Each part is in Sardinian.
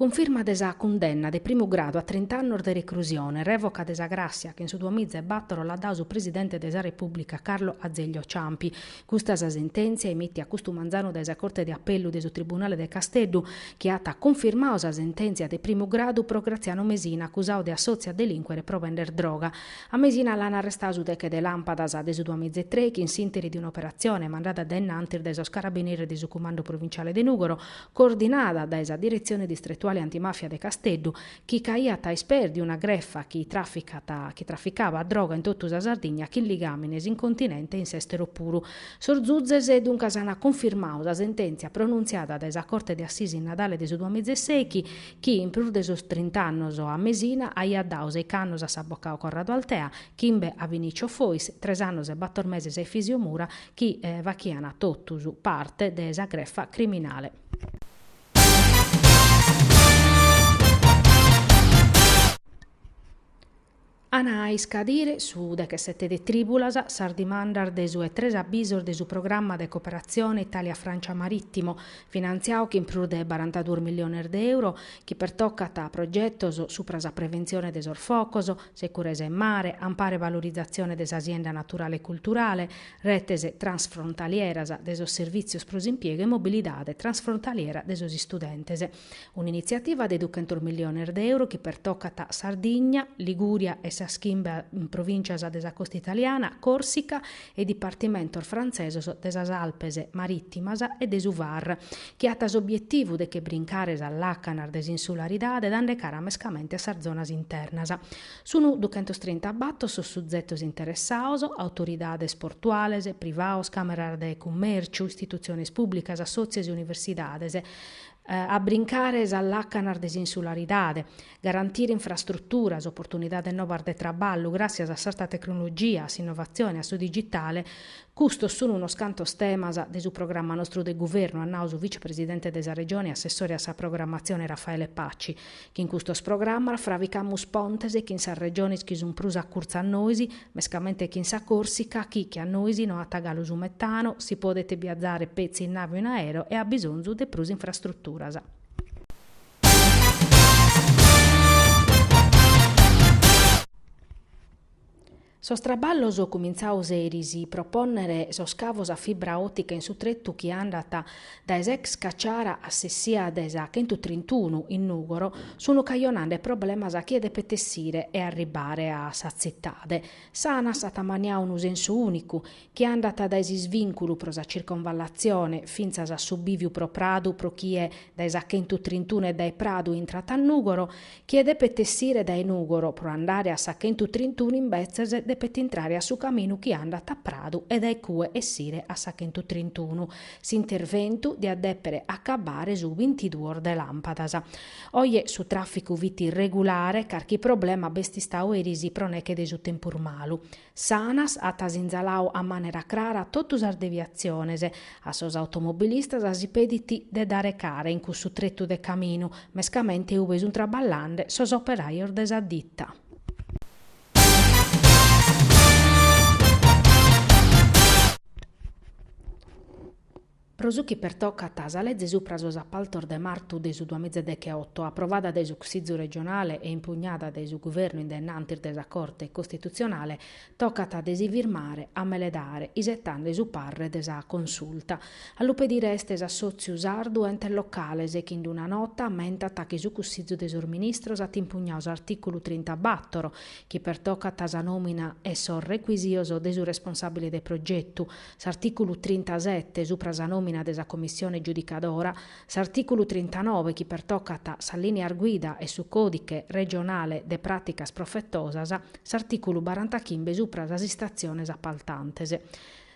Cunfirma de sa cundenna de primu gradu a trint'annos de recrusione, rèvoca de sa gràssia chi in su duamiza e bàtoro l'at dadu su presidente de sa Repùblica Carlo Azeglio Ciampi. Custa sa sentèntzia emìtia custu manzanu dae sa Corte de Apellu de su Tribunale de Casteddu, chi at cunfirmadu sa sentèntzia de primu gradu pro Graziano Mesina acusadu de assòtziu a delìncuere pro bender droga. A Mesina l'an arrestadu su deche de làmpadas de su duamiza e trèighi in s'ìnteri de un'operatzione mandada dae innantis dae sos carabineris de su Cumandu Provinciale de Nùgoro, coordinada dae sa Diretzione Distretuale Antimafia de Casteddu, chi ch'aiat ispèrdiu una grefa chi tràficat chi traficabat droga in totu sa Sardigna chin ligàmines in continente e in s'èstero puru. Sos zuzes duncas an cunfirmadu sa sentèntzia pronuntziada dae sa Corte de Assisi in Nadale de su duamiza e sèighi chi, in prus de sos trint'annos a Mesina, aiat dadu sèich'annos a s'abocadu Corrado Altea, chimbe a Vinicio Fois, tres annos e bator meses a Efisio Mura, chi faghian totus parte de sa grefa criminale. An a iscadire su dechesete de trìbulas sas dimandas de su 'e tres abisos de su programma de cooperatzione Itàlia-Frància Marìttimo, finantziadu chin prus de barantaduos milliones de euro, chi pertocat progetos supra sa preventzione de sos focos, securesa in mare, amparu e valorizatzione de sa sienda naturale e culturale, retes transfrontalieras de sos servìtzios pro s'impiegu e mobilidade transfrontaliera de sos istudentes. Un'initziativa de duchentos milliones de euro chi pertocat Sardigna, Ligùria e sas chimbe provìntzias de sa costa italiana, Còrsica e dipartimentos frantzesos de sas Alpes Marìtimas e de su Var, chi at s'obietivu de che brincare sas làcanas de s'insularidade dande cara mescamente a sas zonas internas. Sunt duchentostrintabator sos suzetos interessados, autoridades portuales, privados, càmeras de cummèrciu, istitutziones pùblicas, assòtzios e universidades, a brincare sas làcanas de s'insularidade, garantire infrastruturas, oportunidades novas de traballu gràssias a s'arta tecnologia, a s'innovatzione, a su digitale, custos sunt unos cantos temas de su programma nostru de guvernu, at nadu su vicepresidente de sa Regione e assessore a sa programmatzione Raffaele Paci. Chin custos programmas fravicamus pontes chin sas regiones chi sunt prus a curtzu a nois, mescamente chin sa Còrsica chi, che a nois, no at galu su metano, si podet biazare petzi in nave o in aereo e at bisonzu de prus infrastruturas. Sos traballos cumintzados eris pro pònnere sos cavos a fibra òtica in su tretu chi andat dae s'ex Caciara a s'essia de sa chentutrintunu in Nùgoro sunt cajonande problemas a chie depet essire e arribbare a sa tzitade. S'Anas at ammaniadu unu sensu ùnicu chi andat dae s'isvìnculu pro sa circonvallatzione fintzas a su bìviu pro Pradu pro chie dae sa chentutrintunu e dae Pradu intrat a Nùgoro, chie depet essire dae Nùgoro pro andare a sa chentutrintunu imbetzes depet intrare a su caminu chi andat a Pradu e dae cue essire a sa chentutrintunu. S'interventu diat dèpere acabbare su bintiduos de làmpadas. Oje su tràficu fit regulare, carchi problema b'est istadu eris pro neche de su tempus malu. S'Anas at sinzaladu a manera crara totu sas deviatziones. A sos automobilistas si pedit de dare cara in cussu tretu de caminu, mescamente ube sunt traballande sos operajos de sa dita. Pro su chi pertocat sa leze supra sos apaltos de martu de su duamiza e decheoto, aprovada dae su Cussizu regionale e impugnada dae su Guvernu in dae innantis de sa Corte Costitutzionale, tocat de si firmare a meledare, isetande su parre de sa Consulta. A lu pedire est s'Assòtziu Sardu Entes Locales chi in una nota ammentat chi su Cussizu de sos Ministros at impugnadu s'artìculu trintabator, chi pertocat sa nòmina e sos recuisios de su responsàbile de progetu, s'artìculu trintasete supra sa nòmina de sa commissione giudicadora, s'artìculu trintanove chi pertocat sas lìnias guida e su còdiche regionale de pràticas profetosas, s'artìculu barantachimbe supra sas istatziones apaltantes.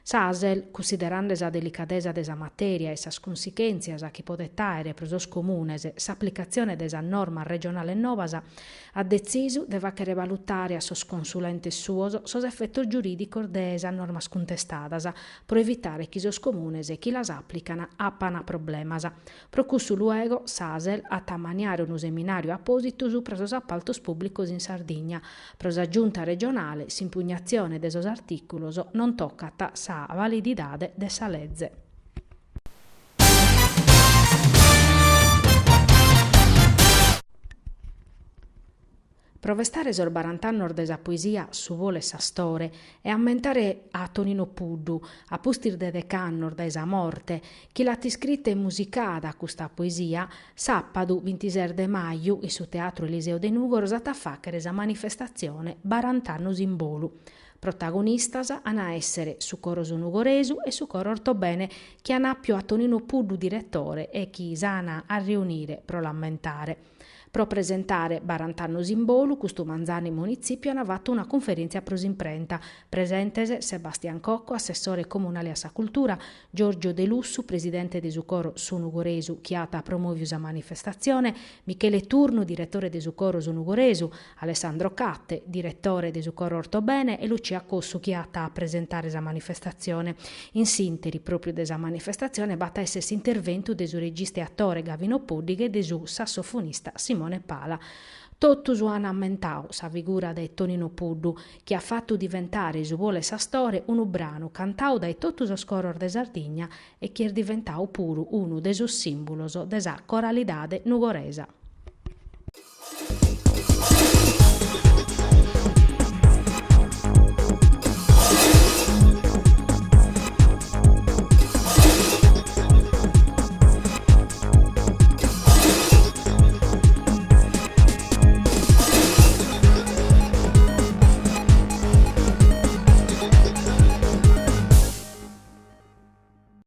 S'ASL, cunsiderande sa delicadesa de sa matèria e sas cunsichèntzias chi podet àere pro sos comunes s'aplicatzione de sas normas regionales novas, At detzisu de fàghere valutare a sos consulentes suos sos efetos giurìdicos de sas normas cuntestadas, pro evitare chi sos comunes chi las àplican apan problemas. Pro cussu luego s'ASL at a ammaniare unu seminàriu apòsitu supra sos apaltos pùblicos in Sardigna. Pro sa Giunta regionale s'impugnatzione de sos artìculos non tocat sa valididade de sa leze. Pro festare sos barant'annos de sa poesia Su bolu 'e s'astore e ammentare a Tonino Puddu, a pustis de dech'annos dae sa morte, chi l'at iscrita e musicada custa poesia, sàpadu bintises de maju in su Teatru Eliseo de Nùgoro s'at a fàghere sa manifestatzione Barant'annos in bolu. Protagonistas an a èssere su Coro Su Nugoresu e su Coro Ortobene chi an àpiu a Tonino Puddu diretore e chi s'an a reunire pro l'ammentare. Pro presentare Barant'annos in bolu, custu manzanu in Munitzìpiu an fatu una cunferèntzia pro s'imprenta. Presentes Sebastian Cocco, assessore comunale a sa cultura, Giorgio Delussu, presidente de su Coro Su Nugoresu chi at promòviu sa manifestatzione, Michele Turnu, diretore de su Coro Su Nugoresu, Alessandro Catte, diretore de su Coro Ortobene e Lucia Cossu chi at a presentare sa manifestatzione. In s'ìnteri pròpriu de sa manifestatzione b'at a èssere s'interventu de su regista e atore Gavino Poddighe e de su sassofonista Simone Pala. Totus an ammentadu sa figura de Tonino Puddu, chi at fatu diventare Su bolu 'e s'astore unu branu cantadu dae totu sos coros de Sardigna e chi est diventadu puru unu de sos sìmbulos de sa coralidade nugoresa.